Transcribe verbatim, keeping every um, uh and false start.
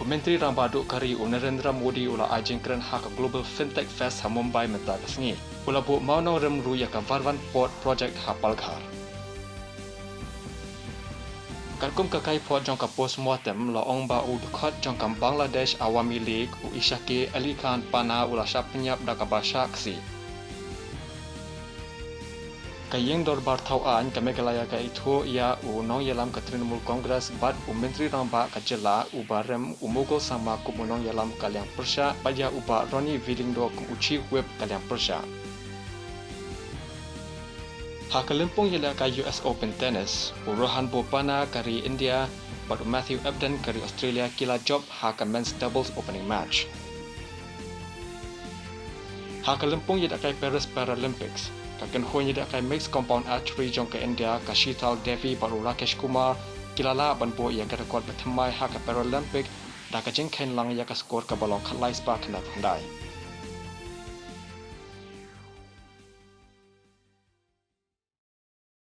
U Myntri Rangbah Duh ka ri u Narendra Modi u la ai jingkren ha ka Global Fintech Fest ha Mumbai mynta ka sngi. U la buh mawnongrim ruh ïa ka Varvan Port Project ha Palghar. Katkum ka kaiphod jong ka postmortem la ong ba u dkhot jong ka Bangladesh Awami League u Ishaqi Ali Khan Pana u la shah pynïap da kaba shah ksih. Ka Ïing Dorbar Thaw Aiñ ka Meghalaya ka ithuh ïa u nongïalam ka Trinamool Congress bad u Myntri Rangbah ka jylla u Barim u Mukul Sangma kum u nongïalam ka liang pyrshah bad ïa u Bah Ronnie V Lyngdoh kum u Chief Whip ka liang pyrshah. Ha ka lympung ïalehkai U S Open Tennis, u Rohan Bopanna ka ri India bad u Matthew Ebden ka ri Australia ki la jop ha ka men's doubles opening match. Ha ka lympung ïalehkai Paris Paralympics, ka kynhun ïalehkai mixed compound archery jong ka India ka Sheetal Devi bad u Rakesh Kumar ki la lah ban buh ïa ka record bathymmai ha ka Paralympic da ka jingkheiñ lang ïa ka score kaba long khatlai spah khyndai phew khyndai.